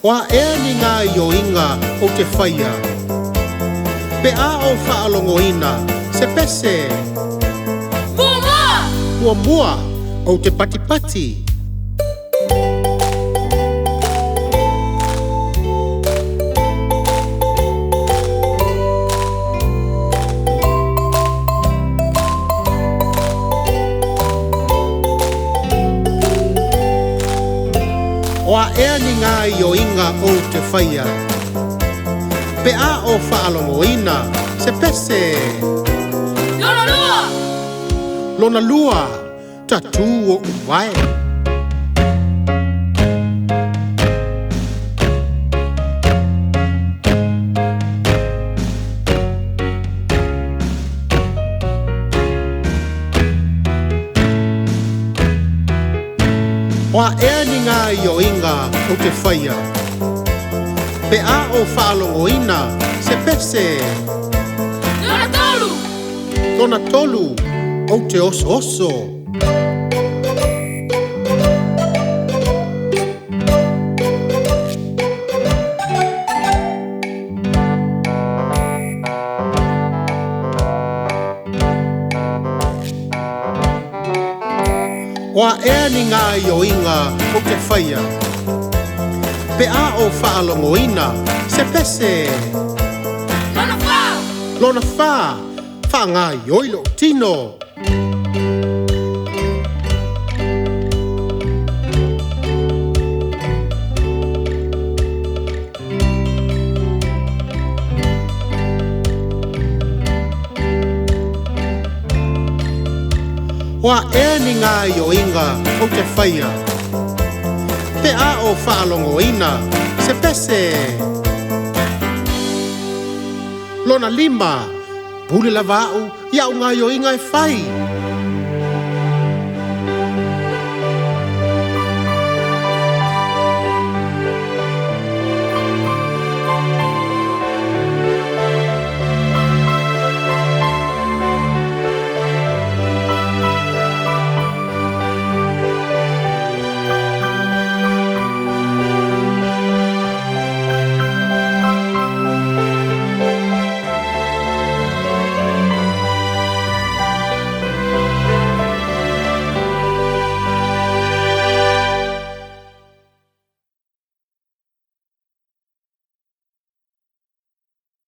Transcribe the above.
O a ea ni gaoioiga ou te faia pe a ou faalogoina se pese? Muamua! Muamua, ou te patipati. O a ea ni gaoioiga ou te faia pe a ou faalogoina se pese? Lona lua! Lona lua, tatū o'u vae. O a ea ni gaoioiga ou te faia pe a ou faalogoina se pese? Lona tolu! Lona tolu, ou te osooso. O a ea ni gaoioiga ou te faia pe a ou faalogoina se pese? Lona fā! Lona fā, faagaoioi lo'u tino. O a ea ni gaoioiga ou te faia pe a ou faalogoina se pese? Lona lima, pule lava a'u i a'u gaoioiga e fai.